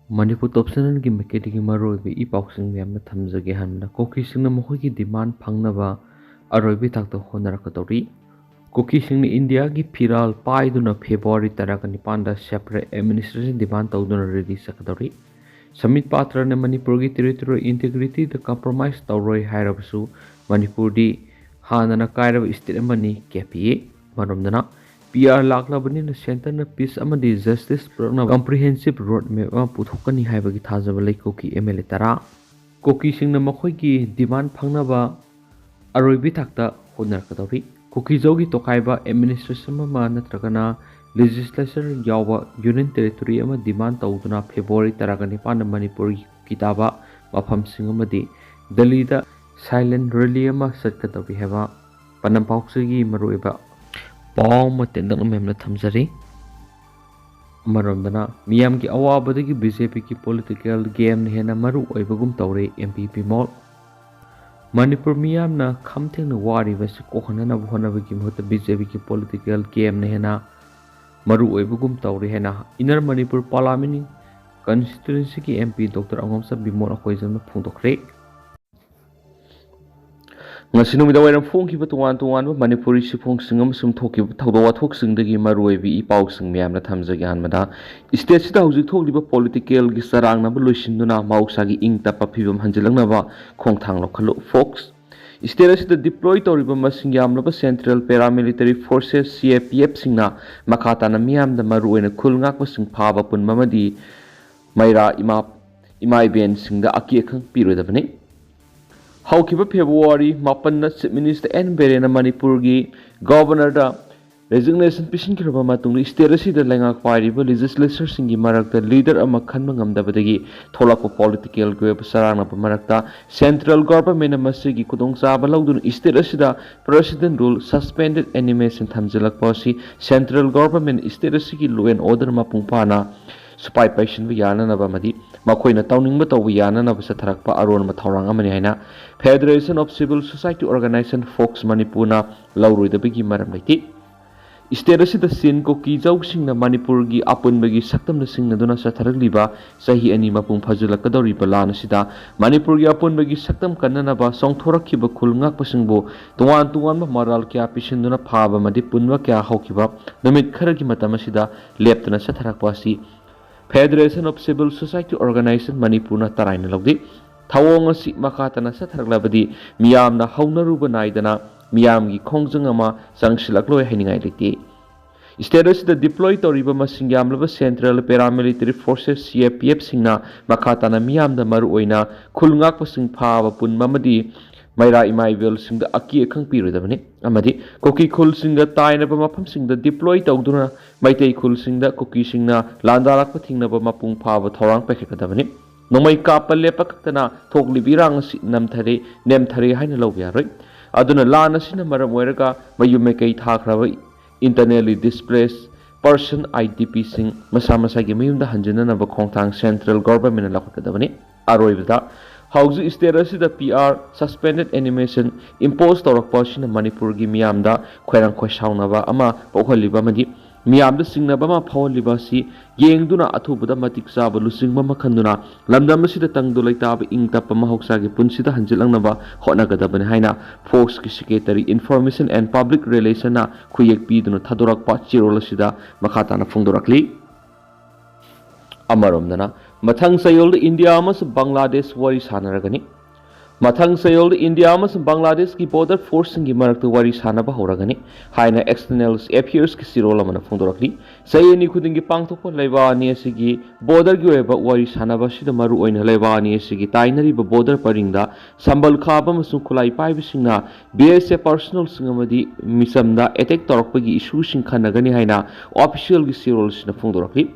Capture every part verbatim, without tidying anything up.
ꯃꯅꯤꯄꯨꯔ ꯇꯣꯞ ꯆꯦꯅꯦꯜꯒꯤ ꯃꯥꯏꯀꯩꯗꯒꯤ ꯃꯔꯨꯑꯣꯏꯕ ꯏ ꯄꯥꯎꯁꯤꯡ ꯃꯌꯥꯝꯅ ꯊꯝꯖꯒꯦ ꯍꯥꯏꯕꯅ, ꯀꯨꯀꯤꯁꯤꯡꯅ ꯃꯈꯣꯏꯒꯤ ꯗꯤꯃꯥꯟ ꯐꯪꯅꯕ ꯑꯔꯣꯏꯕ ꯊꯥꯛꯇ ꯍꯣꯠꯅꯔꯛꯀꯗꯧꯔꯤ꯫ ꯀꯨꯀꯤꯁꯤꯡꯅ ꯏꯟꯗꯤꯌꯥꯒꯤ ꯐꯤꯔꯥꯜ ꯄꯥꯏꯗꯨꯅ ꯐꯦꯕ꯭ꯔꯨꯋꯥꯔꯤ ꯇꯔꯥꯒ ꯅꯤꯄꯥꯟꯗ separate administration demand ꯇꯧꯗꯨꯅ ꯔꯦꯂꯤ ꯆꯠꯀꯗꯧꯔꯤ꯫ ꯁꯃꯤꯠ ꯄꯥꯇ꯭ꯔꯅ ꯃꯅꯤꯄꯨꯔꯒꯤ territorial integrityꯗ compromise ꯇꯧꯔꯣꯏ ꯍꯥꯏꯔꯕꯁꯨ, ꯃꯅꯤꯄꯨꯔꯗꯤ ꯍꯥꯟꯅꯅ ꯀꯥꯏꯔꯕ state ꯑꯃꯅꯤ꯫ ꯀꯦ ꯄꯤ ꯑꯦ꯫ ꯑꯃꯔꯣꯝꯗꯅ, ꯄꯤ ꯑꯥꯔ ꯂꯥꯛꯂꯕꯅꯤꯅ centreꯅ peace ꯑꯃꯗꯤ justice ꯄꯨꯔꯛꯅꯕ comprehensive road map ꯑꯃ ꯄꯨꯊꯣꯛꯀꯅꯤ ꯍꯥꯏꯕꯒꯤ ꯊꯥꯖꯕ ꯂꯩ꯫ ꯀꯨꯀꯤ ꯑꯦꯝ ꯑꯦꯜ ꯑꯦ ꯇꯔꯥ꯫ ꯀꯨꯀꯤꯁꯤꯡꯅ ꯃꯈꯣꯏꯒꯤ demand ꯐꯪꯅꯕ ꯑꯔꯣꯏꯕ ꯊꯥꯛꯇ ꯍꯣꯠꯅꯔꯛꯀꯗꯧꯔꯤ꯫ ꯀꯨꯀꯤꯖꯧꯒꯤ ꯇꯣꯈꯥꯏꯕ administration ꯑꯃ ꯅꯠꯇ꯭ꯔꯒꯅ legislature ꯌꯥꯎꯕ union territory ꯑꯃ demand ꯇꯧꯗꯨꯅ ꯐꯦꯕ꯭ꯔꯨꯋꯥꯔꯤ ꯇꯔꯥꯒ ꯅꯤꯄꯥꯟꯗ ꯃꯅꯤꯄꯨꯔꯒꯤ ꯀꯨꯀꯤ ꯇꯥꯕ ꯃꯐꯝꯁꯤꯡ ꯑꯃꯗꯤ ꯗꯦꯜꯂꯤꯗ silent rally ꯑꯃ ꯆꯠꯀꯗꯧꯔꯤ ꯍꯥꯏꯕ ꯄꯥꯎꯅꯝ ꯄꯥꯎꯆꯦꯒꯤ ꯃꯔꯨꯑꯣꯏꯕ ꯄꯥꯎ ꯑꯃ ꯇꯦꯟꯇꯛꯅ ꯃꯌꯥꯝꯅ ꯊꯝꯖꯔꯤ꯫ ꯑꯃꯔꯣꯝꯗꯅ, ꯃꯤꯌꯥꯝꯒꯤ ꯑꯋꯥꯕꯗꯒꯤ ꯕꯤ ꯖꯦ ꯄꯤꯒꯤ political gameꯅ ꯍꯦꯟꯅ ꯃꯔꯨ ꯑꯣꯏꯕꯒꯨꯝ ꯇꯧꯔꯦ꯫ M P Bimol. ꯃꯅꯤꯄꯨꯔ ꯃꯤꯌꯥꯝꯅ ꯈꯝ ꯊꯦꯡꯅ ꯋꯥꯔꯤꯕ ꯑꯁꯤ ꯀꯣꯛꯍꯟꯅꯅꯕ ꯍꯣꯠꯅꯕꯒꯤ ꯃꯍꯨꯠꯇ ꯕꯤ ꯖꯦ ꯄꯤꯒꯤ political gameꯅ ꯍꯦꯟꯅ ꯃꯔꯨ ꯑꯣꯏꯕꯒꯨꯝ ꯇꯧꯔꯦ ꯍꯥꯏꯅ Inner Manipur Parliament constituencyꯒꯤ M P doctor Angomcha Bimol ꯑꯩꯈꯣꯏꯖꯝꯅ ꯐꯣꯡꯗꯣꯛꯈ꯭ꯔꯦ꯫ ꯉꯁꯤ ꯅꯨꯃꯤꯗꯥꯡ ꯋꯥꯏꯔꯝ ꯐꯣꯡꯈꯤꯕ ꯇꯣꯉꯥꯟ ꯇꯣꯉꯥꯟꯕ ꯃꯅꯤꯄꯨꯔꯤ ꯁꯤꯐꯣꯡꯁꯤꯡ ꯑꯃꯁꯨꯡ ꯊꯣꯛꯈꯤꯕ ꯊꯧꯗꯣꯛ ꯋꯥꯊꯣꯛꯁꯤꯡꯗꯒꯤ ꯃꯔꯨꯑꯣꯏꯕ ꯏ ꯄꯥꯎꯁꯤꯡ ꯃꯌꯥꯝꯅ ꯊꯝꯖꯒꯦ꯫ ꯑꯍꯥꯟꯕꯗ, stateꯁꯤꯗ ꯍꯧꯖꯤꯛ ꯊꯣꯛꯂꯤꯕ politicalꯒꯤ ꯆꯔꯥꯡꯅꯕ ꯂꯣꯏꯁꯤꯟꯗꯨꯅ ꯃꯍꯧꯁꯥꯒꯤ ꯏꯪ ꯇꯞꯄ ꯐꯤꯕꯝ ꯍꯟꯖꯤꯜꯂꯛꯅꯕ ꯈꯣꯡꯊꯥꯡ ꯂꯧꯈꯠꯂꯨ꯫ Fox꯫ State ꯑꯁꯤꯗ deploy ꯇꯧꯔꯤꯕ ꯃꯁꯤꯡ ꯌꯥꯝꯂꯕ central paramilitary forces, C A P Fꯁꯤꯡꯅ ꯃꯈꯥ ꯇꯥꯅ ꯃꯤꯌꯥꯝꯗ, ꯃꯔꯨꯑꯣꯏꯅ ꯈꯨꯜ ꯉꯥꯛꯄꯁꯤꯡ ꯐꯥꯕ ꯄꯨꯟꯕ ꯑꯃꯗꯤ ꯃꯩꯔꯥ ꯏꯃꯥ, ꯏꯃꯥ ꯏꯕꯦꯟꯁꯤꯡꯗ ꯑꯀꯤ ꯑꯈꯪ ꯄꯤꯔꯣꯏꯗꯕꯅꯤ꯫ ꯍꯧꯈꯤꯕ ꯐꯦꯕ꯭ꯔꯨꯋꯥꯔꯤ ꯃꯥꯄꯟꯗ Chief Minister ꯑꯦꯟ ꯕꯤꯔꯦꯟꯅ ꯃꯅꯤꯄꯨꯔꯒꯤ Governorꯗ resignation ꯄꯤꯁꯤꯟꯈ꯭ꯔꯕ ꯃꯇꯨꯡꯗ state ꯑꯁꯤꯗ ꯂꯩꯉꯥꯛ ꯄꯥꯏꯔꯤꯕ legislatorꯁꯤꯡꯒꯤ ꯃꯔꯛꯇ leader ꯑꯃ ꯈꯟꯕ ꯉꯝꯗꯕꯗꯒꯤ ꯊꯣꯛꯂꯛꯄ politicalꯒꯤ ꯑꯣꯏꯕ ꯆꯔꯥꯡꯅꯕ ꯃꯔꯛꯇ central governmentꯅ ꯃꯁꯤꯒꯤ ꯈꯨꯗꯣꯡꯆꯥꯕ ꯂꯧꯗꯨꯅ state ꯑꯁꯤꯗ President Rule, Suspended Animation ꯊꯝꯖꯤꯜꯂꯛꯄ ꯑꯁꯤ central government state ꯑꯁꯤꯒꯤ law and order ꯃꯄꯨꯡ ꯐꯥꯅ ꯁꯨꯄꯥꯏ ꯄꯥꯏꯁꯤꯟꯕ ꯌꯥꯅꯅꯕ ꯑꯃꯗꯤ ꯃꯈꯣꯏꯅ ꯇꯧꯅꯤꯡꯕ ꯇꯧꯕ ꯌꯥꯅꯅꯕ ꯆꯠꯊꯔꯛꯄ ꯑꯔꯣꯟꯕ ꯊꯧꯔꯥꯡ ꯑꯃꯅꯤ ꯍꯥꯏꯅ Federation of Civil Society Organization, Fox, ꯃꯅꯤꯄꯨꯔꯅ ꯂꯧꯔꯣꯏꯗꯕꯒꯤ ꯃꯔꯝ ꯂꯩꯇꯦ꯫ ꯁ꯭ꯇꯦꯠ ꯑꯁꯤꯗ ꯆꯤꯟ ꯀꯨꯀꯤ ꯖꯧꯁꯤꯡꯅ ꯃꯅꯤꯄꯨꯔꯒꯤ ꯑꯄꯨꯟꯕꯒꯤ ꯁꯛꯇꯝꯗ ꯁꯤꯡꯅꯗꯨꯅ ꯆꯠꯊꯔꯛꯂꯤꯕ ꯆꯍꯤ ꯑꯅꯤ ꯃꯄꯨꯡ ꯐꯥꯖꯤꯜꯂꯛꯀꯗꯧꯔꯤꯕ ꯂꯥꯟ ꯑꯁꯤꯗ ꯃꯅꯤꯄꯨꯔꯒꯤ ꯑꯄꯨꯟꯕꯒꯤ ꯁꯛꯇꯝ ꯀꯟꯅꯅꯕ ꯆꯣꯡꯊꯣꯔꯛꯈꯤꯕ ꯈꯨꯜ ꯉꯥꯛꯄꯁꯤꯡꯕꯨ ꯇꯣꯉꯥꯟ ꯇꯣꯉꯥꯟꯕ ꯃꯔꯥꯜ ꯀꯌꯥ ꯄꯤꯁꯤꯟꯗꯨꯅ ꯐꯥꯕ ꯑꯃꯗꯤ ꯄꯨꯟꯕ ꯀꯌꯥ ꯍꯧꯈꯤꯕ ꯅꯨꯃꯤꯠ ꯈꯔꯒꯤ ꯃꯇꯝ ꯑꯁꯤꯗ ꯂꯦꯞꯇꯅ ꯆꯠꯊꯔꯛꯄ ꯑꯁꯤ Federation of Civil Society Organization ꯃꯅꯤꯄꯨꯔꯅ ꯇꯔꯥꯏꯅ ꯂꯧꯗꯦ꯫ ꯊꯧꯑꯣꯡ ꯑꯁꯤ ꯃꯈꯥ ꯇꯥꯅ ꯆꯠꯊꯔꯛꯂꯕꯗꯤ ꯃꯤꯌꯥꯝꯅ ꯍꯧꯅꯔꯨꯕ ꯅꯥꯏꯗꯅ ꯃꯤꯌꯥꯝꯒꯤ ꯈꯣꯡꯖꯪ ꯑꯃ ꯆꯪꯁꯤꯜꯂꯛꯂꯣꯏ ꯍꯥꯏꯅꯤꯡꯉꯥꯏ ꯂꯩꯇꯦ꯫ ꯁ꯭ꯇꯦꯠ ꯑꯁꯤꯗ ꯗꯤꯄ꯭ꯂꯣꯏ ꯇꯧꯔꯤꯕ ꯃꯁꯤꯡ ꯌꯥꯝꯂꯕ ꯁꯦꯟꯇ꯭ꯔꯦꯜ ꯄꯦꯔꯥꯃꯤꯂꯤꯇꯔꯤ ꯐꯣꯔꯁꯦꯁ, ꯁꯤ ꯑꯦ ꯄꯤ ꯑꯦꯐꯁꯤꯡꯅ ꯃꯈꯥ ꯇꯥꯅ ꯃꯤꯌꯥꯝꯗ ꯃꯔꯨꯑꯣꯏꯅ ꯈꯨꯜ ꯉꯥꯛꯄꯁꯤꯡ ꯐꯥꯕ ꯄꯨꯟꯕ ꯑꯃꯗꯤ ꯃꯩꯔꯥ ꯏꯃꯥ ꯏꯕꯦꯜꯁꯤꯡꯗ ꯑꯀꯤ ꯑꯈꯪ ꯄꯤꯔꯣꯏꯗꯕꯅꯤ ꯑꯃꯗꯤ ꯀꯨꯀꯤ ꯈꯨꯜꯁꯤꯡꯒ ꯇꯥꯏꯅꯕ ꯃꯐꯝꯁꯤꯡꯗ ꯗꯤꯄ꯭ꯂꯣꯏ ꯇꯧꯗꯨꯅ ꯃꯩꯇꯩ ꯈꯨꯜꯁꯤꯡꯗ ꯀꯨꯀꯤꯁꯤꯡꯅ ꯂꯥꯟꯗꯥꯔꯛꯄ ꯊꯤꯡꯅꯕ ꯃꯄꯨꯡ ꯐꯥꯕ ꯊꯧꯔꯥꯡ ꯄꯥꯏꯈꯠꯀꯗꯕꯅꯤ꯫ ꯅꯣꯡꯃꯩ ꯀꯥꯞꯄ ꯂꯦꯞꯄ ꯈꯛꯇꯅ ꯊꯣꯛꯂꯤꯕ ꯏꯔꯥꯡ ꯑꯁꯤ ꯅꯝꯊꯔꯦ, ꯅꯦꯝꯊꯔꯦ ꯍꯥꯏꯅ ꯂꯧꯕ ꯌꯥꯔꯣꯏ꯫ ꯑꯗꯨꯅ ꯂꯥꯟ ꯑꯁꯤꯅ ꯃꯔꯝ ꯑꯣꯏꯔꯒ ꯃꯌꯨꯝ ꯃꯀꯩ ꯊꯥꯈ꯭ꯔꯕ internally displaced person, I D Pꯁꯤꯡ ꯃꯁꯥ ꯃꯁꯥꯒꯤ ꯃꯌꯨꯝꯗ ꯍꯟꯖꯤꯟꯅꯅꯕ ꯈꯣꯡꯊꯥꯡ ꯁꯦꯟꯇ꯭ꯔꯦꯜ ꯒꯣꯚꯔꯟꯃꯦꯟꯠꯅ ꯂꯧꯈꯠꯀꯗꯕꯅꯤ꯫ ꯑꯔꯣꯏꯕꯗ, ꯍꯧꯖꯤꯛ ꯁ꯭ꯇꯦꯠ ꯑꯁꯤꯗ P R, suspended animation, impose ꯇꯧꯔꯛꯄ ꯑꯁꯤꯅ ꯃꯅꯤꯄꯨꯔꯒꯤ ꯃꯤꯌꯥꯝꯗ ꯈꯣꯏꯔꯥꯡ ꯈꯣꯏꯁꯥꯎꯅꯕ ꯑꯃ ꯄꯣꯛꯍꯜꯂꯤꯕ ꯑꯃꯗꯤ ꯃꯤꯌꯥꯝꯗ ꯆꯤꯡꯅꯕ ꯑꯃ ꯐꯥꯎꯍꯜꯂꯤꯕ ꯑꯁꯤ ꯌꯦꯡꯗꯨꯅ ꯑꯊꯨꯕꯗ ꯃꯇꯤꯛ ꯆꯥꯕ ꯂꯨꯆꯤꯡꯕ ꯑꯃ ꯈꯟꯗꯨꯅ ꯂꯝꯗꯝ ꯑꯁꯤꯗ ꯇꯪꯗꯨ ꯂꯩꯇꯥꯕ ꯏꯪ ꯇꯞꯄ ꯃꯍꯧꯁꯥꯒꯤ ꯄꯨꯟꯁꯤꯗ ꯍꯟꯖꯤꯜꯂꯛꯅꯕ ꯍꯣꯠꯅꯒꯗꯕꯅꯤ ꯍꯥꯏꯅ ꯐꯣꯛꯁꯀꯤ ꯁꯦꯀ꯭ꯔꯦꯇꯔꯤ ꯏꯟꯐꯣꯔꯃꯦꯁꯟ ꯑꯦꯟ ꯄꯕ꯭ꯂꯤꯛ ꯔꯤꯂꯦꯁꯟꯅ ꯈꯨꯌꯦꯛ ꯄꯤꯗꯨꯅ ꯊꯥꯗꯣꯔꯛꯄ ꯆꯦꯔꯣꯜ ꯑꯁꯤꯗ ꯃꯈꯥ ꯇꯥꯅ ꯐꯣꯡꯗꯣꯔꯛꯂꯤ꯫ ꯑꯃꯔꯣꯝꯗꯅ, ꯃꯊꯪ ꯆꯌꯣꯜꯗ ꯏꯟꯗꯤꯌꯥ ꯑꯃꯁꯨꯡ ꯕꯪꯒ꯭ꯂꯥꯗꯦꯁ ꯋꯥꯔꯤ ꯁꯥꯟꯅꯔꯒꯅꯤ꯫ ꯃꯊꯪ ꯆꯌꯣꯜꯗ ꯏꯟꯗꯤꯌꯥ ꯑꯃꯁꯨꯡ ꯕꯪꯒ꯭ꯂꯥꯗꯦꯁꯀꯤ ꯕꯣꯔꯗꯔ ꯐꯣꯔꯁꯁꯤꯡꯒꯤ ꯃꯔꯛꯇ ꯋꯥꯔꯤ ꯁꯥꯟꯅꯕ ꯍꯧꯔꯒꯅꯤ ꯍꯥꯏꯅ ꯑꯦꯛꯁꯇꯔꯅꯦꯜ ꯑꯦꯐꯤꯌꯔꯁꯀꯤ ꯆꯦꯔꯣꯜ ꯑꯃꯅ ꯐꯣꯡꯗꯣꯔꯛꯂꯤ꯫ ꯆꯍꯤ ꯑꯅꯤ ꯈꯨꯗꯤꯡꯒꯤ ꯄꯥꯡꯊꯣꯛꯄ ꯂꯩꯕꯥꯛ ꯑꯅꯤ ꯑꯁꯤꯒꯤ ꯕꯣꯔꯗꯔꯒꯤ ꯑꯣꯏꯕ ꯋꯥꯔꯤ ꯁꯥꯟꯅꯕ ꯑꯁꯤꯗ ꯃꯔꯨꯑꯣꯏꯅ ꯂꯩꯕꯥꯛ ꯑꯅꯤ ꯑꯁꯤꯒꯤ ꯇꯥꯏꯅꯔꯤꯕ ꯕꯣꯔꯗꯔ ꯄꯔꯤꯡꯗ ꯁꯝꯕꯜ ꯈꯥꯕ ꯑꯃꯁꯨꯡ ꯈꯨꯠꯂꯥꯏ ꯄꯥꯏꯕꯁꯤꯡꯅ B S F personnelꯁꯤꯡ ꯑꯃꯗꯤ ꯃꯤꯆꯝꯗ attack ꯇꯧꯔꯛꯄꯒꯤ ꯏꯁꯨꯁꯤꯡ ꯈꯟꯅꯒꯅꯤ ꯍꯥꯏꯅ ꯑꯣꯐꯤꯁꯤꯌꯦꯜꯒꯤ ꯆꯦꯔꯣꯜꯁꯤꯅ ꯐꯣꯡꯗꯣꯔꯛꯂꯤ꯫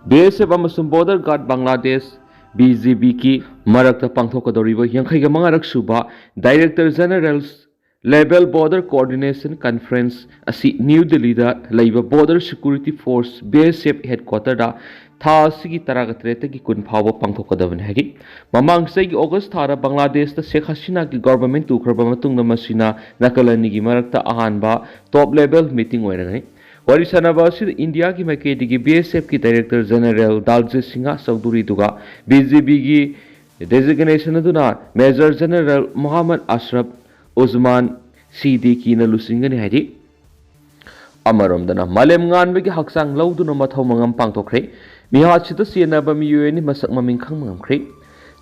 B S F ꯑꯃꯁꯨꯡ ꯕꯣꯔꯗꯔ ꯒꯥꯔꯗ ꯕꯪꯒ꯭ꯂꯥꯗꯦꯁ, B G Bꯀꯤ ꯃꯔꯛꯇ ꯄꯥꯡꯊꯣꯛꯀꯗꯧꯔꯤꯕ ꯌꯥꯡꯈꯩꯒ ꯃꯉꯥꯔꯛ ꯁꯨꯕ Director General's Level Border Coordination Conference ꯑꯁꯤ ꯅ꯭ꯌꯨ ꯗꯤꯜꯂꯤꯗ ꯂꯩꯕ Border Security Force, B S F headquarterꯗ ꯊꯥ ꯑꯁꯤꯒꯤ ꯇꯔꯥꯇꯔꯦꯠꯇꯒꯤ ꯀꯨꯟ ꯐꯥꯎꯕ ꯄꯥꯡꯊꯣꯛꯀꯗꯕꯅꯤ ꯍꯥꯏꯔꯤ꯫ ꯃꯃꯥꯡ ꯆꯍꯤꯒꯤ ꯑꯣꯒꯁ ꯊꯥꯗ ꯕꯪꯒ꯭ꯂꯥꯗꯦꯁꯇ ꯁꯦꯈ ꯍꯁꯤꯅꯥꯒꯤ ꯒꯣꯚꯔꯟꯃꯦꯟꯠ ꯇꯨꯈ꯭ꯔꯕ ꯃꯇꯨꯡꯗ ꯃꯁꯤꯅ ꯅꯥꯀꯜ ꯑꯅꯤꯒꯤ ꯃꯔꯛꯇ ꯑꯍꯥꯟꯕ ꯇꯣꯞ ꯂꯦꯚꯦꯜ ꯃꯤꯇꯤꯡ ꯑꯣꯏꯔꯒꯅꯤ꯫ ꯋꯥꯔꯤ ꯁꯥꯟꯅꯕ ꯑꯁꯤꯗ ꯏꯟꯗꯤꯌꯥꯒꯤ ꯃꯥꯏꯀꯩꯗꯒꯤ ꯕꯤ ꯑꯦꯁ ꯑꯦꯐꯀꯤ ꯗꯥꯏꯔꯦꯛꯇꯔ ꯖꯦꯅꯔꯦꯜ ꯗꯥꯜꯖꯤꯠ ꯁꯤꯡꯍ ꯆꯧꯙꯨꯔꯤ, ꯑꯗꯨꯒ ꯕꯤ ꯖꯦ ꯕꯤꯒꯤ ꯗꯦꯖꯤꯒꯅꯦꯁꯟ ꯑꯗꯨꯅ ꯃꯦꯖꯔ ꯖꯦꯅꯔꯦꯜ ꯃꯣꯍꯥꯃꯗ ꯑꯁꯔꯐ ꯎꯁꯃꯥꯟ ꯁꯤꯗꯤꯀꯤꯅ ꯂꯨꯆꯤꯡꯒꯅꯤ ꯍꯥꯏꯔꯤ꯫ ꯑꯃꯔꯣꯝꯗꯅ ꯃꯥꯂꯦꯝ ꯉꯥꯟꯕꯒꯤ ꯍꯛꯆꯥꯡ ꯂꯧꯗꯨꯅ ꯃꯊꯧ ꯃꯉꯝ ꯄꯥꯡꯊꯣꯛꯈ꯭ꯔꯦ꯫ ꯃꯤꯍꯥꯠꯁꯤꯗ ꯆꯦꯟꯅꯕ ꯃꯤꯑꯣꯏ ꯑꯅꯤ ꯃꯁꯛ ꯃꯃꯤꯡ ꯈꯪꯕ ꯉꯝꯈ꯭ꯔꯦ꯫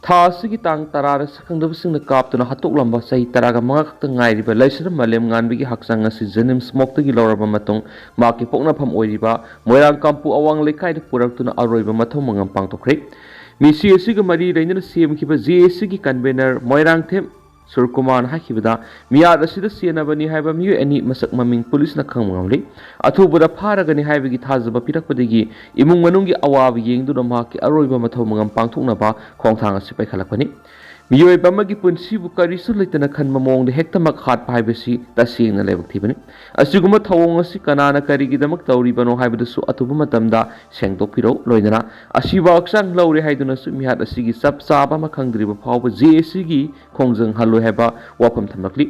ꯊꯥ ꯑꯁꯤꯒꯤ ꯇꯥꯡ ꯇꯔꯥꯗ ꯁꯛꯈꯪꯗꯕꯁꯤꯡꯅ ꯀꯥꯞꯇꯨꯅ ꯍꯥꯠꯇꯣꯛꯂꯝꯕ ꯆꯍꯤ ꯇꯔꯥꯒ ꯃꯉꯥ ꯈꯛꯇ ꯉꯥꯏꯔꯤꯕ ꯂꯩꯁ꯭ꯔꯝ ꯃꯥꯂꯦꯝ ꯉꯥꯟꯕꯒꯤ ꯍꯛꯆꯥꯡ ꯑꯁꯤ ꯖꯦꯅꯤꯝꯁ ꯃꯣꯛꯇꯒꯤ ꯂꯧꯔꯕ ꯃꯇꯨꯡ, ꯃꯍꯥꯛꯀꯤ ꯄꯣꯛꯅꯐꯝ ꯑꯣꯏꯔꯤꯕ ꯃꯣꯏꯔꯥꯡ ꯀꯥꯡꯄꯨ ꯑꯋꯥꯡ ꯂꯩꯀꯥꯏꯗ ꯄꯨꯔꯛꯇꯨꯅ ꯑꯔꯣꯏꯕ ꯃꯊꯧ ꯃꯉꯝ ꯄꯥꯡꯊꯣꯛꯈ꯭ꯔꯦ꯫ ꯃꯤꯁꯤ ꯑꯁꯤꯒ ꯃꯔꯤ ꯂꯩꯅꯅ ꯁꯦꯝꯈꯤꯕ ꯖꯦ ꯑꯦ ꯁꯤꯒꯤ ꯀꯟꯚꯦꯅꯔ ꯃꯣꯏꯔꯥꯡꯊꯦꯝ ꯁꯨꯔꯀꯨꯃꯥꯔꯅ ꯍꯥꯏꯈꯤꯕꯗ, ꯃꯤꯍꯥꯠ ꯑꯁꯤꯗ ꯆꯦꯟꯅꯕꯅꯤ ꯍꯥꯏꯕ ꯃꯤꯑꯣꯏ ꯑꯅꯤ ꯃꯁꯛ ꯃꯃꯤꯡ ꯄꯨꯂꯤꯁꯅ ꯈꯪꯕ ꯉꯝꯂꯤ꯫ ꯑꯊꯨꯕꯗ ꯐꯥꯔꯒꯅꯤ ꯍꯥꯏꯕꯒꯤ ꯊꯥꯖꯕ ꯄꯤꯔꯛꯄꯗꯒꯤ ꯏꯃꯨꯡ ꯃꯅꯨꯡꯒꯤ ꯑꯋꯥꯕ ꯌꯦꯡꯗꯨꯅ ꯃꯍꯥꯛꯀꯤ ꯑꯔꯣꯏꯕ ꯃꯊꯧ ꯃꯉꯝ ꯄꯥꯡꯊꯣꯛꯅꯕ ꯈꯣꯡꯊꯥꯡ ꯑꯁꯤ ꯄꯥꯏꯈꯠꯂꯛꯄꯅꯤ꯫ ꯃꯤꯑꯣꯏꯕ ꯑꯃꯒꯤ ꯄꯨꯟꯁꯤꯕꯨ ꯀꯔꯤꯁꯨ ꯂꯩꯇꯅ ꯈꯟꯕ ꯃꯑꯣꯡꯗ ꯍꯦꯛꯇꯃꯛ ꯍꯥꯠꯄ ꯍꯥꯏꯕꯁꯤ ꯇꯁꯦꯡꯅ ꯂꯥꯏꯕꯛ ꯊꯤꯕꯅꯤ꯫ ꯑꯁꯤꯒꯨꯝꯕ ꯊꯧꯑꯣꯡ ꯑꯁꯤ ꯀꯅꯥꯅ ꯀꯔꯤꯒꯤꯗꯃꯛ ꯇꯧꯔꯤꯕꯅꯣ ꯍꯥꯏꯕꯗꯨꯁꯨ ꯑꯊꯨꯕ ꯃꯇꯝꯗ ꯁꯦꯡꯗꯣꯛꯄꯤꯔꯛꯎ꯫ ꯂꯣꯏꯅꯅ ꯑꯁꯤꯕ ꯍꯛꯆꯥꯡ ꯂꯧꯔꯦ ꯍꯥꯏꯗꯨꯅꯁꯨ ꯃꯤꯍꯥꯠ ꯑꯁꯤꯒꯤ ꯆꯞ ꯆꯥꯕ ꯑꯃ ꯈꯪꯗ꯭ꯔꯤꯕ ꯐꯥꯎꯕ ꯖꯦ ꯑꯦ ꯁꯤꯒꯤ ꯈꯣꯡꯖꯪ ꯍꯜꯂꯣꯏ ꯍꯥꯏꯕ ꯋꯥꯐꯝ ꯊꯝꯂꯛꯂꯤ꯫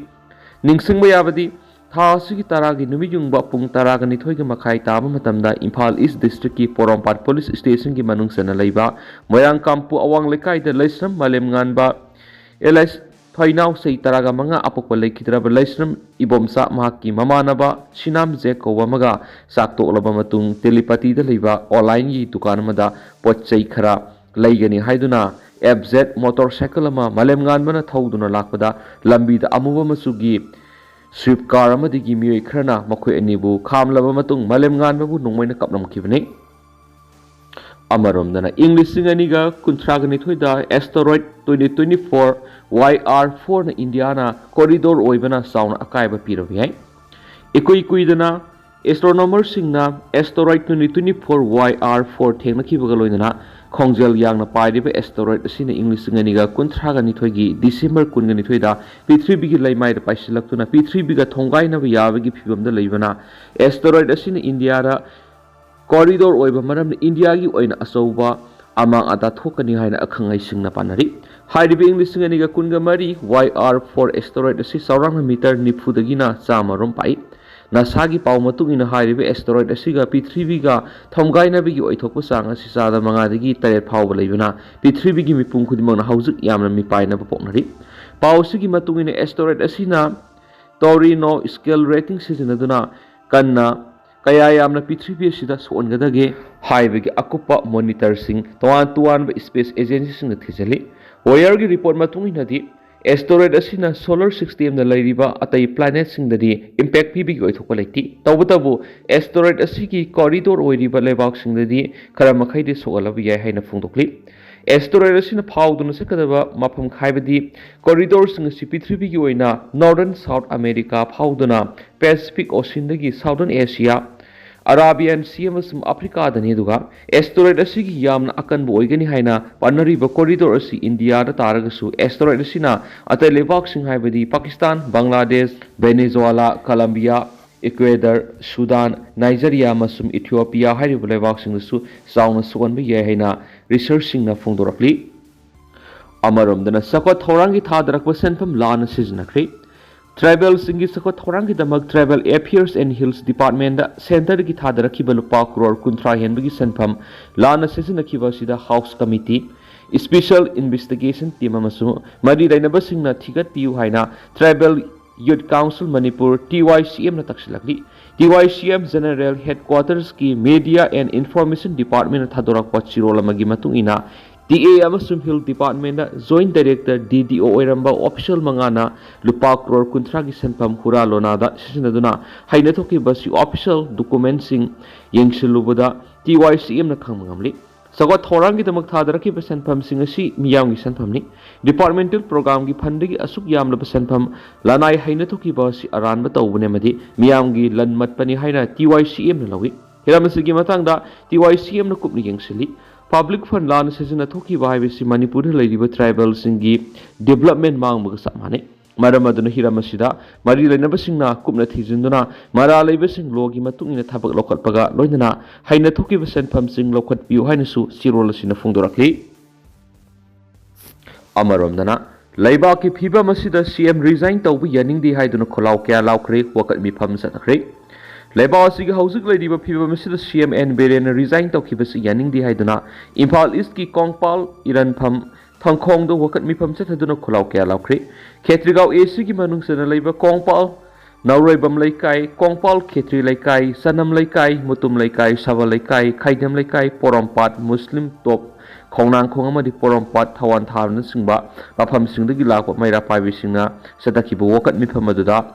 ꯅꯤꯡꯁꯤꯡꯕ ꯌꯥꯕꯗꯤ, ꯊꯥ ꯑꯁꯤꯒꯤ ꯇꯔꯥꯒꯤ ꯅꯨꯃꯤꯠ ꯌꯨꯡꯕ ꯄꯨꯡ ꯇꯔꯥꯒ ꯅꯤꯊꯣꯏꯒꯤ ꯃꯈꯥꯏ ꯇꯥꯕ ꯃꯇꯝꯗ ꯏꯝꯐꯥꯜ ꯏꯁ ꯗꯤꯁꯇ꯭ꯔꯤꯛꯀꯤ ꯄꯣꯔꯣꯝꯄꯥꯠ ꯄꯨꯂꯤꯁ ꯁ꯭ꯇꯦꯁꯟꯒꯤ ꯃꯅꯨꯡ ꯆꯟꯅ ꯂꯩꯕ ꯃꯣꯏꯔꯥꯡ ꯀꯥꯡꯄꯨ ꯑꯋꯥꯡ ꯂꯩꯀꯥꯏꯗ ꯂꯩꯁ꯭ꯔꯝ ꯃꯥꯂꯦꯝ ꯉꯥꯟꯕ ꯑꯦꯂꯥꯏꯁ ꯊꯣꯏꯅꯥꯎ ꯆꯍꯤ ꯇꯔꯥꯒ ꯃꯉꯥ ꯑꯄꯣꯛꯄ ꯂꯩꯈꯤꯗ꯭ꯔꯕ ꯂꯩꯁ꯭ꯔꯝ ꯏꯕꯣꯝꯆꯥ ꯃꯍꯥꯛꯀꯤ ꯃꯃꯥꯟꯅꯕ ꯁꯤꯅꯥꯝ ꯖꯦꯛ ꯀꯧꯕ ꯑꯃꯒ ꯆꯥꯛ ꯇꯣꯛꯂꯕ ꯃꯇꯨꯡ ꯇꯦꯂꯤꯄꯇꯤꯗ ꯂꯩꯕ ꯑꯣꯟꯂꯥꯏꯟꯒꯤ ꯗꯨꯀꯥꯟ ꯑꯃꯗ ꯄꯣꯠ ꯆꯩ ꯈꯔ ꯂꯩꯒꯅꯤ ꯍꯥꯏꯗꯨꯅ ꯑꯦꯐ ꯖꯦꯠ ꯃꯣꯇꯣꯔ ꯁꯥꯏꯀꯜ ꯑꯃ ꯃꯥꯂꯦꯝ ꯉꯥꯟꯕꯅ ꯊꯧꯗꯨꯅ ꯂꯥꯛꯄꯗ ꯂꯝꯕꯤꯗ ꯑꯃꯨꯕ ꯃꯆꯨꯒꯤ ꯁ꯭ꯋꯤꯐ ꯀꯥꯔ ꯑꯃꯗꯒꯤ ꯃꯤꯑꯣꯏ ꯈꯔꯅ ꯃꯈꯣꯏ ꯑꯅꯤꯕꯨ ꯈꯥꯝꯂꯕ ꯃꯇꯨꯡ ꯃꯥꯂꯦꯝ ꯉꯥꯟꯕꯕꯨ ꯅꯣꯡꯃꯩꯅ ꯀꯥꯞꯂꯝꯈꯤꯕꯅꯤ꯫ ꯑꯃꯔꯣꯝꯗꯅ ꯏꯪ ꯂꯤꯁꯤꯡ ꯑꯅꯤꯒ ꯀꯨꯟꯊ꯭ꯔꯥꯒ ꯅꯤꯊꯣꯏꯗ ꯑꯦꯁꯇꯔꯣꯏꯗ twenty twenty four Y R four ꯅ ꯏꯟꯗꯤꯌꯥꯅ ꯀꯣꯔꯤꯗꯣꯔ ꯑꯣꯏꯕꯅ ꯆꯥꯎꯅ ꯑꯀꯥꯏꯕ ꯄꯤꯔꯕ ꯌꯥꯏ꯫ ꯏꯀꯨꯏ ꯀꯨꯏꯗꯅ ꯑꯦꯁꯇ꯭ꯔꯣꯅꯣꯃꯔꯁꯤꯡꯅ ꯑꯦꯁꯇꯔꯣꯏꯗ twenty twenty four Y R four ꯊꯦꯡꯅꯈꯤꯕꯒ ꯂꯣꯏꯅꯅ ꯈꯣꯡꯖꯦꯜ ꯌꯥꯡꯅ ꯄꯥꯏꯔꯤꯕ ꯑꯦꯁꯇꯔꯣꯏꯗ ꯑꯁꯤꯅ ꯏꯪ ꯂꯤꯁꯤꯡ ꯑꯅꯤꯒ ꯀꯨꯟꯊ꯭ꯔꯥꯒ ꯅꯤꯊꯣꯏꯒꯤ ꯗꯤꯁꯦꯝꯕꯔ ꯀꯨꯟꯒ ꯅꯤꯊꯣꯏꯗ ꯄ꯭ꯔꯤꯊꯤꯕꯤꯒꯤ ꯂꯩꯃꯥꯏꯗ ꯄꯥꯏꯁꯤꯜꯂꯛꯇꯨꯅ ꯄ꯭ꯔꯤꯊꯤꯕꯤꯒ ꯊꯣꯡꯒꯥꯏꯅꯕ ꯌꯥꯕꯒꯤ ꯐꯤꯕꯝꯗ ꯂꯩꯕꯅ ꯑꯦꯁꯇꯔꯣꯏꯗ ꯑꯁꯤꯅ ꯏꯟꯗꯤꯌꯥꯗ ꯀꯣꯔꯤꯗꯣꯔ ꯑꯣꯏꯕ ꯃꯔꯝꯅ ꯏꯟꯗꯤꯌꯥꯒꯤ ꯑꯣꯏꯅ ꯑꯆꯧꯕ ꯑꯃꯥꯡ ꯑꯇꯥ ꯊꯣꯛꯀꯅꯤ ꯍꯥꯏꯅ ꯑꯈꯪ ꯑꯍꯩꯁꯤꯡꯅ ꯄꯥꯅꯔꯤ꯫ ꯍꯥꯏꯔꯤꯕ ꯏꯪ ꯂꯤꯁꯤꯡ ꯑꯅꯤꯒ ꯀꯨꯟꯒ ꯃꯔꯤ Y R four ꯑꯦꯁꯇꯔꯣꯏꯗ ꯑꯁꯤ ꯆꯥꯎꯔꯥꯛꯅ ꯃꯤꯇꯔ ꯅꯤꯐꯨꯗꯒꯤꯅ ꯆꯥꯝꯃ ꯔꯣꯝ ꯄꯥꯛꯏ꯫ ꯅꯥꯁꯥꯒꯤ ꯄꯥꯎ ꯃꯇꯨꯡ ꯏꯟꯅ, ꯍꯥꯏꯔꯤꯕ ꯑꯦꯁꯇꯦꯔꯣꯏꯗ ꯑꯁꯤꯒ ꯄ꯭ꯔꯤꯊꯤꯕꯤꯒ ꯊꯣꯝꯒꯥꯏꯅꯕꯒꯤ ꯑꯣꯏꯊꯣꯛꯄ ꯆꯥꯡ ꯑꯁꯤ ꯆꯥꯗ ꯃꯉꯥꯗꯒꯤ ꯇꯔꯦꯠ ꯐꯥꯎꯕ ꯂꯩꯕꯅ, ꯄ꯭ꯔꯤꯊꯤꯕꯤꯒꯤ ꯃꯤꯄꯨꯝ ꯈꯨꯗꯤꯡꯃꯛꯅ ꯍꯧꯖꯤꯛ ꯌꯥꯝꯅ ꯃꯤꯄꯥꯏꯅꯕ ꯄꯣꯛꯅꯔꯤ꯫ ꯄꯥꯎ ꯑꯁꯤꯒꯤ ꯃꯇꯨꯡ ꯏꯟꯅ, ꯑꯦꯁꯇꯦꯔꯣꯏꯗ ꯑꯁꯤꯅ ꯇꯣꯔꯤꯅꯣ ꯁ꯭ꯀꯦꯜ ꯔꯦꯇꯤꯡ ꯁꯤꯖꯤꯟꯅꯗꯨꯅ ꯀꯟꯅ ꯀꯌꯥ ꯌꯥꯝꯅ ꯄ꯭ꯔꯤꯊꯤꯕꯤ ꯑꯁꯤꯗ ꯁꯣꯛꯍꯟꯒꯗꯒꯦ ꯍꯥꯏꯕꯒꯤ ꯑꯀꯨꯞꯄ ꯃꯣꯅꯤꯇꯔꯁꯤꯡ ꯇꯣꯉꯥꯟ ꯇꯣꯉꯥꯟꯕ ꯁ꯭ꯄꯦꯁ ꯑꯦꯖꯦꯟꯁꯤꯁꯤꯡꯅ ꯊꯤꯖꯤꯜꯂꯤ꯫ ꯋꯦꯌꯔꯒꯤ ꯔꯤꯄꯣꯔꯠ ꯃꯇꯨꯡ ꯏꯟꯅꯗꯤ, ꯑꯦꯁꯇꯦꯔꯣꯏꯗ ꯑꯁꯤꯅ ꯁꯣꯂꯔ ꯁꯤꯁꯇꯦꯝꯗ ꯂꯩꯔꯤꯕ ꯑꯇꯩ ꯄ꯭ꯂꯥꯅꯦꯠꯁꯤꯡꯗꯗꯤ ꯏꯝꯄꯦꯛ ꯄꯤꯕꯒꯤ ꯑꯣꯏꯊꯣꯛꯄ ꯂꯩꯇꯦ꯫ ꯇꯧꯕꯇꯕꯨ, ꯑꯦꯁꯇꯦꯔꯣꯏꯗ ꯑꯁꯤꯒꯤ ꯀꯣꯔꯤꯗꯣꯔ ꯑꯣꯏꯔꯤꯕ ꯂꯩꯕꯥꯛꯁꯤꯡꯗꯗꯤ ꯈꯔ ꯃꯈꯩꯗꯤ ꯁꯣꯛꯍꯜꯂꯕ ꯌꯥꯏ ꯍꯥꯏꯅ ꯐꯣꯡꯗꯣꯛꯂꯤ꯫ ꯑꯦꯁꯇꯦꯔꯣꯏꯗ ꯑꯁꯤꯅ ꯐꯥꯎꯗꯨꯅ ꯆꯠꯀꯗꯕ ꯃꯐꯝ, ꯍꯥꯏꯕꯗꯤ ꯀꯣꯔꯤꯗꯣꯔꯁꯤꯡ ꯑꯁꯤ ꯄ꯭ꯔꯤꯊꯤꯕꯤꯒꯤ ꯑꯣꯏꯅ Northern South America ꯐꯥꯎꯗꯨꯅ Pacific Oceanꯗꯒꯤ Southern Asia, Arabian Sea ꯑꯃꯁꯨꯡ ꯑꯐ꯭ꯔꯤꯀꯥꯗꯅꯤ꯫ ꯑꯗꯨꯒ ꯑꯦꯁꯇꯦꯔꯣꯏꯗ ꯑꯁꯤꯒꯤ ꯌꯥꯝꯅ ꯑꯀꯟꯕ ꯑꯣꯏꯒꯅꯤ ꯍꯥꯏꯅ ꯄꯥꯅꯔꯤꯕ ꯀꯣꯔꯤꯗꯣꯔ ꯑꯁꯤ ꯏꯟꯗꯤꯌꯥꯗ ꯇꯥꯔꯒꯁꯨ, ꯑꯦꯁꯇꯦꯔꯣꯏꯗ ꯑꯁꯤꯅ ꯑꯇꯩ ꯂꯩꯕꯥꯛꯁꯤꯡ, ꯍꯥꯏꯕꯗꯤ ꯄꯥꯀꯤꯁꯇꯥꯟ, ꯕꯪꯒ꯭ꯂꯥꯗꯦꯁ, ꯚꯦꯅꯦꯖꯨꯋꯥꯂꯥ, ꯀꯂꯝꯕꯤꯌꯥ, ꯏꯀ꯭ꯋꯦꯗꯔ, ꯁꯨꯗꯥꯟ, ꯅꯥꯏꯖꯔꯤꯌꯥ ꯑꯃꯁꯨꯡ ꯏꯊꯤꯑꯣꯄꯤꯌꯥ ꯍꯥꯏꯔꯤꯕ ꯂꯩꯕꯥꯛꯁꯤꯡꯗꯁꯨ ꯆꯥꯎꯅ ꯁꯣꯛꯍꯟꯕ ꯌꯥꯏ ꯍꯥꯏꯅ ꯔꯤꯁꯔꯆꯁꯤꯡꯅ ꯐꯣꯡꯗꯣꯔꯛꯂꯤ꯫ ꯑꯃꯔꯣꯝꯗꯅ, ꯆꯥꯎꯈꯠ ꯊꯧꯔꯥꯡꯒꯤ ꯊꯥꯗꯔꯛꯄ ꯁꯦꯟꯐꯝ ꯂꯥꯟꯅ ꯁꯤꯖꯤꯟꯅꯈ꯭ꯔꯦ꯫ ꯇ꯭ꯔꯥꯏꯕꯦꯜꯁꯤꯡꯒꯤ ꯆꯥꯎꯈꯠ ꯊꯧꯔꯥꯡꯒꯤꯗꯃꯛ Tribal Affairs and Hills Departmentꯗ ꯁꯦꯟꯇꯔꯒꯤ ꯊꯥꯗꯔꯛꯈꯤꯕ ꯂꯨꯄꯥ ꯀ꯭ꯔꯣꯔ ꯀꯨꯟꯊ꯭ꯔꯥ ꯍꯦꯟꯕꯒꯤ ꯁꯦꯟꯐꯝ ꯂꯥꯟꯅ ꯁꯤꯖꯤꯟꯅꯈꯤꯕ ꯑꯁꯤꯗ House Committee, Special Investigation Team ꯑꯃꯁꯨꯡ ꯃꯔꯤ ꯂꯩꯅꯕꯁꯤꯡꯅ ꯊꯤꯒꯠꯄꯤꯌꯨ ꯍꯥꯏꯅ Tribal Youth Council Manipur, TYCMꯅ ꯇꯛꯁꯤꯜꯂꯛꯂꯤ꯫ TYCM General Headquartersꯀꯤ Media and Information Departmentꯅ ꯊꯥꯗꯣꯔꯛꯄ ꯆꯤꯔꯣꯜ ꯑꯃꯒꯤ ꯃꯇꯨꯡ ꯏꯟꯅ, TA ꯑꯃꯁꯨꯡ Hill Departmentꯗ Joint Director, DDO ꯑꯣꯏꯔꯝꯕ official ꯃꯉꯥꯅ ꯂꯨꯄꯥ ꯀ꯭ꯔꯣꯔ ꯀꯨꯟꯊ꯭ꯔꯥꯒꯤ ꯁꯦꯟꯐꯝ ꯍꯨꯔꯥ ꯂꯣꯅꯥꯗ ꯁꯤꯖꯤꯟꯅꯗꯨꯅ ꯍꯩꯅ ꯊꯣꯛꯈꯤꯕ ꯑꯁꯤ official documentꯁꯤꯡ ꯌꯦꯡꯁꯤꯜꯂꯨꯕꯗ TYCMꯅ ꯈꯪꯕ ꯉꯝꯂꯤ꯫ ꯆꯥꯎꯈꯠ ꯊꯧꯔꯥꯡꯒꯤꯗꯃꯛ ꯊꯥꯗꯔꯛꯈꯤꯕ ꯁꯦꯟꯐꯝꯁꯤꯡ ꯑꯁꯤ ꯃꯤꯌꯥꯝꯒꯤ ꯁꯦꯟꯐꯝꯅꯤ꯫ Departmental programꯒꯤ fundꯗꯒꯤ ꯑꯁꯨꯛ ꯌꯥꯝꯂꯕ ꯁꯦꯟꯐꯝ ꯂꯅꯥꯏ ꯍꯩꯅ ꯊꯣꯛꯈꯤꯕ ꯑꯁꯤ ꯑꯔꯥꯟꯕ ꯇꯧꯕꯅꯤ ꯑꯃꯗꯤ ꯃꯤꯌꯥꯝꯒꯤ ꯂꯟꯃꯠꯄꯅꯤ ꯍꯥꯏꯅ TYCMꯅ ꯂꯧꯏ꯫ ꯍꯤꯔꯝ ꯑꯁꯤꯒꯤ ꯃꯇꯥꯡꯗ TYCMꯅ ꯀꯨꯞꯅ ꯌꯦꯡꯁꯤꯜꯂꯤ꯫ Public fund ꯂꯥꯟꯅ ꯁꯤꯖꯤꯟꯅꯊꯣꯛꯈꯤꯕ ꯍꯥꯏꯕꯁꯤ ꯃꯅꯤꯄꯨꯔꯗ ꯂꯩꯔꯤꯕ ꯇ꯭ꯔꯥꯏꯕꯦꯜꯁꯤꯡꯒꯤ development ꯃꯥꯡꯕꯒ ꯆꯞ ꯃꯥꯟꯅꯩ꯫ ꯃꯔꯝ ꯑꯗꯨꯅ ꯍꯤꯔꯝ ꯑꯁꯤꯗ ꯃꯔꯤ ꯂꯩꯅꯕꯁꯤꯡꯅ ꯀꯨꯞꯅ ꯊꯤꯖꯤꯟꯗꯨꯅ ꯃꯔꯥꯜ ꯂꯩꯕꯁꯤꯡ lawꯒꯤ ꯃꯇꯨꯡ ꯏꯟꯅ ꯊꯕꯛ ꯂꯧꯈꯠꯄꯒ ꯂꯣꯏꯅꯅ ꯍꯩꯅ ꯊꯣꯛꯈꯤꯕ ꯁꯦꯟꯐꯝꯁꯤꯡ ꯂꯧꯈꯠꯄꯤꯌꯨ ꯍꯥꯏꯅꯁꯨ ꯆꯤꯔꯣꯜ ꯑꯁꯤꯅ ꯐꯣꯡꯗꯣꯔꯛꯂꯤ꯫ ꯑꯃꯔꯣꯝꯗꯅ, ꯂꯩꯕꯥꯛꯀꯤ ꯐꯤꯕꯝ ꯑꯁꯤꯗ ꯁꯤ ꯑꯦꯝ ꯔꯤꯖꯥꯏꯟ ꯇꯧꯕ ꯌꯥꯅꯤꯡꯗꯦ ꯍꯥꯏꯗꯨꯅ ꯈꯣꯜꯂꯥꯎ ꯀꯌꯥ ꯂꯥꯎꯈ꯭ꯔꯦ, ꯋꯥꯀꯠ ꯃꯤꯐꯝ ꯆꯠꯊꯈ꯭ꯔꯦ꯫ ꯂꯩꯕꯥꯛ ꯑꯁꯤꯒꯤ ꯍꯧꯖꯤꯛ ꯂꯩꯔꯤꯕ ꯐꯤꯕꯝ ꯑꯁꯤꯗ ꯁꯤ ꯑꯦꯝ ꯑꯦꯟ ꯕꯤꯔꯦꯟꯅ ꯔꯤꯖꯥꯏꯟ ꯇꯧꯈꯤꯕꯁꯤ ꯌꯥꯅꯤꯡꯗꯦ ꯍꯥꯏꯗꯨꯅ ꯏꯝꯐꯥꯜ ꯏꯁꯀꯤ ꯀꯣꯡꯄꯥꯜ ꯏꯔꯟꯐꯝ ꯊꯪꯈꯣꯡꯗ ꯋꯥꯀꯠ ꯃꯤꯐꯝ ꯆꯠꯊꯗꯨꯅ ꯈꯣꯜꯂꯥꯎ ꯀꯌꯥ ꯂꯥꯎꯈ꯭ꯔꯦ꯫ ꯈꯦꯇ꯭ꯔꯤꯒꯥꯎ ꯑꯦ ꯁꯤꯒꯤ ꯃꯅꯨꯡ ꯆꯟꯅ ꯂꯩꯕ ꯀꯣꯡꯄꯥꯜ ꯅꯧꯔꯣꯏꯕꯝ ꯂꯩꯀꯥꯏ, ꯀꯣꯡꯄꯥꯜ ꯈꯦꯇ꯭ꯔꯤ ꯂꯩꯀꯥꯏ, ꯆꯅꯝ ꯂꯩꯀꯥꯏ, ꯃꯨꯇꯨꯝ ꯂꯩꯀꯥꯏ, ꯁꯕꯜ ꯂꯩꯀꯥꯏ, ꯈꯥꯏꯗꯦꯝ ꯂꯩꯀꯥꯏ, ꯄꯣꯔꯣꯝꯄꯥꯠ, ꯃꯨꯁꯂꯤꯝ ꯇꯣꯞ, ꯈꯣꯡꯅꯥꯡꯈꯣꯡ ꯑꯃꯗꯤ ꯄꯣꯔꯣꯝꯄꯥꯠ, ꯊꯋꯥꯟ ꯊꯥꯕꯅꯆꯤꯡꯕ ꯃꯐꯝꯁꯤꯡꯗꯒꯤ ꯂꯥꯛꯄ ꯃꯩꯔꯥ ꯄꯥꯏꯕꯤꯁꯤꯡꯅ ꯆꯠꯊꯈꯤꯕ ꯋꯥꯀꯠ ꯃꯤꯐꯝ ꯑꯗꯨꯗ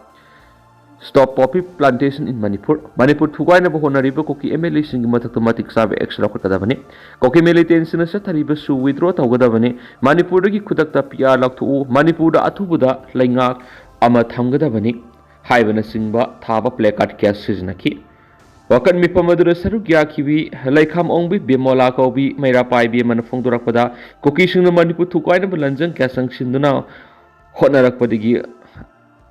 Stop Poppy Plantation in Manipur, Manipur ꯊꯨꯒꯥꯏꯅꯕ ꯍꯣꯠꯅꯔꯤꯕ ꯀꯨꯀꯤ ꯑꯦꯝ ꯑꯦꯜ ꯑꯦꯁꯤꯡꯒꯤ ꯃꯊꯛꯇ ꯃꯇꯤꯛ ꯆꯥꯕ ꯑꯦꯛꯁꯟ ꯂꯧꯈꯠꯀꯗꯕꯅꯤ꯫ ꯀꯨꯀꯤ ꯃꯤꯂꯤꯇꯦꯟꯁꯤꯡꯅ ꯆꯠꯊꯔꯤꯕꯁꯨ ꯋꯤꯗ꯭ꯔꯣ ꯇꯧꯒꯗꯕꯅꯤ꯫ ꯃꯅꯤꯄꯨꯔꯗꯒꯤ ꯈꯨꯗꯛꯇ ꯄꯤ ꯑꯥꯔ ꯂꯧꯊꯣꯛꯎ꯫ ꯃꯅꯤꯄꯨꯔꯗ ꯑꯊꯨꯕꯗ ꯂꯩꯉꯥꯛ ꯑꯃ ꯊꯝꯒꯗꯕꯅꯤ ꯍꯥꯏꯕꯅꯆꯤꯡꯕ ꯊꯥꯕ ꯄ꯭ꯂꯦꯀꯥꯔꯗ ꯀꯌꯥ ꯁꯤꯖꯤꯟꯅꯈꯤ꯫ ꯋꯥꯀꯠ ꯃꯤꯐꯝ ꯑꯗꯨꯗ ꯁꯔꯨꯛ ꯌꯥꯈꯤꯕꯤ ꯂꯩꯈꯥꯝ ꯑꯣꯡꯕꯤ ꯕꯤꯃꯣꯂꯥ ꯀꯧꯕꯤ ꯃꯩꯔꯥ ꯄꯥꯏꯕꯤ ꯑꯃꯅ ꯐꯣꯡꯗꯣꯔꯛꯄꯗ, ꯀꯨꯀꯤꯁꯤꯡꯅ ꯃꯅꯤꯄꯨꯔ ꯊꯨꯒꯥꯏꯅꯕ ꯂꯟꯖꯪ ꯀꯌꯥ ꯆꯪꯁꯤꯟꯗꯨꯅ ꯍꯣꯠꯅꯔꯛꯄꯗꯒꯤ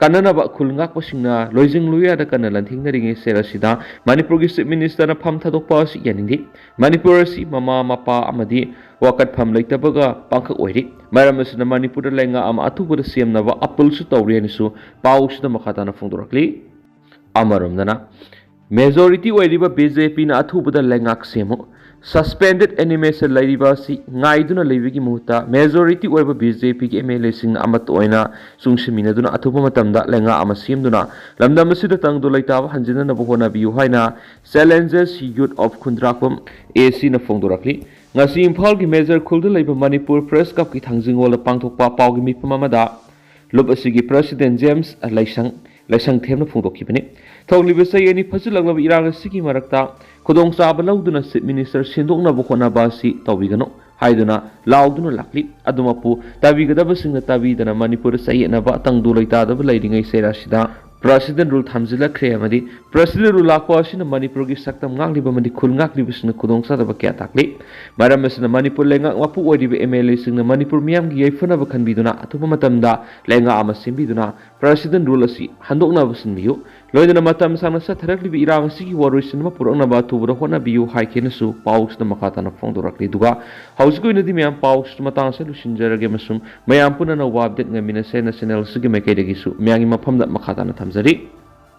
ꯀꯟꯅꯅꯕ ꯈꯨꯜ ꯉꯥꯛꯄꯁꯤꯡꯅ ꯂꯣꯏꯖꯤꯡ ꯂꯣꯏꯌꯥꯗ ꯀꯟꯅ ꯂꯥꯟꯊꯦꯡꯅꯔꯤꯉꯩ ꯁꯦꯜ ꯑꯁꯤꯗ ꯃꯅꯤꯄꯨꯔꯒꯤ ꯆꯤꯐ ꯃꯤꯅꯤꯁꯇꯔꯅ ꯐꯝ ꯊꯥꯗꯣꯛꯄ ꯑꯁꯤ ꯌꯥꯅꯤꯡꯗꯦ꯫ ꯃꯅꯤꯄꯨꯔ ꯑꯁꯤ ꯃꯃꯥ ꯃꯄꯥ ꯑꯃꯗꯤ ꯋꯥꯀꯠꯐꯝ ꯂꯩꯇꯕꯒ ꯄꯥꯡꯈꯛ ꯑꯣꯏꯔꯤ꯫ ꯃꯔꯝ ꯑꯁꯤꯅ ꯃꯅꯤꯄꯨꯔꯗ ꯂꯩꯉꯥꯛ ꯑꯃ ꯑꯊꯨꯕꯗ ꯁꯦꯝꯅꯕ ꯑꯄꯤꯜꯁꯨ ꯇꯧꯔꯤ ꯍꯥꯏꯅꯁꯨ ꯄꯥꯎꯁꯤꯗ ꯃꯈꯥ ꯇꯥꯅ ꯐꯣꯡꯗꯣꯔꯛꯂꯤ꯫ ꯑꯃꯔꯣꯝꯗꯅ, ꯃꯦꯖꯣꯔꯤꯇꯤ ꯑꯣꯏꯔꯤꯕ ꯕꯤ ꯖꯦ ꯄꯤꯅ ꯑꯊꯨꯕꯗ ꯂꯩꯉꯥꯛ ꯁꯦꯝꯃꯨ꯫ ꯁꯁꯄꯦꯟꯗꯦꯗ ꯑꯦꯅꯤꯃꯦꯁꯟ ꯂꯩꯔꯤꯕ ꯑꯁꯤ ꯉꯥꯏꯗꯨꯅ ꯂꯩꯕꯒꯤ ꯃꯍꯨꯠꯇ ꯃꯦꯖꯣꯔꯤꯇꯤ ꯑꯣꯏꯕ ꯕꯤ ꯖꯦ ꯄꯤꯒꯤ ꯑꯦꯝ ꯑꯦꯜ ꯑꯦꯁꯤꯡꯅ ꯑꯃꯠꯇ ꯑꯣꯏꯅ ꯆꯨꯡꯁꯤꯟꯃꯤꯟꯅꯗꯨꯅ ꯑꯊꯨꯕ ꯃꯇꯝꯗ ꯂꯩꯉꯥꯛ ꯑꯃ ꯁꯦꯝꯗꯨꯅ ꯂꯝꯗꯝ ꯑꯁꯤꯗ ꯇꯪꯗꯨ ꯂꯩꯇꯥꯕ ꯍꯟꯖꯤꯟꯅꯅꯕ ꯍꯣꯠꯅꯕꯤꯌꯨ ꯍꯥꯏꯅ ꯆꯦꯂꯦꯟꯖꯦꯁ ꯌꯨꯠ ꯑꯣꯐ ꯈꯨꯟꯗ꯭ꯔꯥꯛꯄꯝ ꯑꯦ ꯁꯤꯅ ꯐꯣꯡꯗꯣꯔꯛꯂꯤ꯫ ꯉꯁꯤ ꯏꯝꯐꯥꯜꯒꯤ ꯃꯦꯖꯔ ꯈꯨꯜꯗ ꯂꯩꯕ ꯃꯅꯤꯄꯨꯔ ꯄ꯭ꯔꯦꯁ ꯀ꯭ꯂꯕꯀꯤ ꯊꯥꯡꯖꯤꯡ ꯍꯣꯜꯗ ꯄꯥꯡꯊꯣꯛꯄ ꯄꯥꯎꯒꯤ ꯃꯤꯐꯝ ꯑꯃꯗ ꯂꯨꯞ ꯑꯁꯤꯒꯤ ꯄ꯭ꯔꯁꯤꯗꯦꯟ ꯖꯦꯝꯁ ꯂꯩꯁꯪ, ꯂꯩꯁꯪꯊꯦꯝꯅ ꯐꯣꯡꯗꯣꯛꯈꯤꯕꯅꯤ꯫ ꯊꯣꯛꯂꯤꯕ ꯆꯍꯤ ꯑꯅꯤ ꯐꯖꯤꯜꯂꯛꯂꯕ ꯏꯔꯥꯡ ꯑꯁꯤꯒꯤ ꯃꯔꯛꯇ ꯈꯨꯗꯣꯡꯆꯥꯕ ꯂꯧꯗꯨꯅ ꯆꯤꯐ ꯃꯤꯅꯤꯁꯇꯔ ꯁꯤꯟꯗꯣꯛꯅꯕ ꯍꯣꯠꯅꯕ ꯑꯁꯤ ꯇꯧꯕꯤꯒꯅꯨ ꯍꯥꯏꯗꯨꯅ ꯂꯥꯎꯗꯨꯅ ꯂꯥꯛꯂꯤ꯫ ꯑꯗꯨꯃꯛꯄꯨ ꯇꯥꯕꯤꯒꯗꯕꯁꯤꯡꯅ ꯇꯥꯕꯤꯗꯅ ꯃꯅꯤꯄꯨꯔꯗ ꯆꯌꯦꯠꯅꯕ ꯇꯪꯗꯨ ꯂꯩꯇꯥꯗꯕ ꯂꯩꯔꯤꯉꯩ ꯆꯩꯔꯥꯁꯤꯗ ꯄ꯭ꯔꯁꯤꯗꯦꯟ ꯔꯨꯜ ꯊꯝꯖꯤꯜꯂꯛꯈ꯭ꯔꯦ ꯑꯃꯗꯤ ꯄ꯭ꯔꯁꯤꯗꯦꯟ ꯔꯨꯜ ꯂꯥꯛꯄ ꯑꯁꯤꯅ ꯃꯅꯤꯄꯨꯔꯒꯤ ꯁꯛꯇꯝ ꯉꯥꯛꯂꯤꯕ ꯑꯃꯗꯤ ꯈꯨꯜ ꯉꯥꯛꯂꯤꯕꯁꯤꯡꯅ ꯈꯨꯗꯣꯡꯆꯥꯗꯕ ꯀꯌꯥ ꯇꯥꯛꯂꯤ꯫ ꯃꯔꯝ ꯑꯁꯤꯅ ꯃꯅꯤꯄꯨꯔ ꯂꯩꯉꯥꯛ ꯃꯄꯨ ꯑꯣꯏꯔꯤꯕ ꯑꯦꯝ ꯑꯦꯜ ꯑꯦꯁꯤꯡꯅ ꯃꯅꯤꯄꯨꯔ ꯃꯤꯌꯥꯝꯒꯤ ꯌꯥꯏꯐꯅꯕ ꯈꯟꯕꯤꯗꯨꯅ ꯑꯊꯨꯕ ꯃꯇꯝꯗ ꯂꯩꯉꯥꯛ ꯑꯃ ꯁꯦꯝꯕꯤꯗꯨꯅ ꯄ꯭ꯔꯁꯤꯗꯦꯟ ꯔꯨꯜ ꯑꯁꯤ ꯍꯟꯗꯣꯛꯅꯕ ꯁꯤꯟꯕꯤꯌꯨ꯫ ꯂꯣꯏꯅꯅ ꯃꯇꯝ ꯁꯥꯡꯅ ꯆꯠꯊꯔꯛꯂꯤꯕ ꯏꯔꯥꯡ ꯑꯁꯤꯒꯤ ꯋꯥꯔꯣꯏꯁꯤꯟ ꯑꯃ ꯄꯨꯔꯛꯅꯕ ꯑꯊꯨꯕꯗ ꯍꯣꯠꯅꯕꯤꯌꯨ ꯍꯥꯏꯈꯤꯅꯁꯨ ꯄꯥꯎꯁꯤꯗ ꯃꯈꯥ ꯇꯥꯅ ꯐꯣꯡꯗꯣꯔꯛꯂꯤ꯫ ꯑꯗꯨꯒ ꯍꯧꯖꯤꯛꯀꯤ ꯑꯣꯏꯅꯗꯤ ꯃꯌꯥꯝ ꯄꯥꯎꯁꯤꯗ ꯃꯇꯥꯡ ꯑꯁꯤꯗ ꯂꯣꯏꯁꯤꯟꯖꯔꯒꯦ ꯑꯃꯁꯨꯡ ꯃꯌꯥꯝ ꯄꯨꯟꯅ ꯑꯅꯧꯕ update ꯉꯥꯏꯃꯤꯟꯅꯁꯦ ꯍꯥꯏꯅ channel ꯑꯁꯤꯒꯤ ꯃꯥꯏꯀꯩꯗꯒꯤꯁꯨ ꯃꯌꯥꯝꯒꯤ ꯃꯐꯝꯗ ꯃꯈꯥ ꯇꯥꯅ ꯊꯝꯖꯔꯤ꯫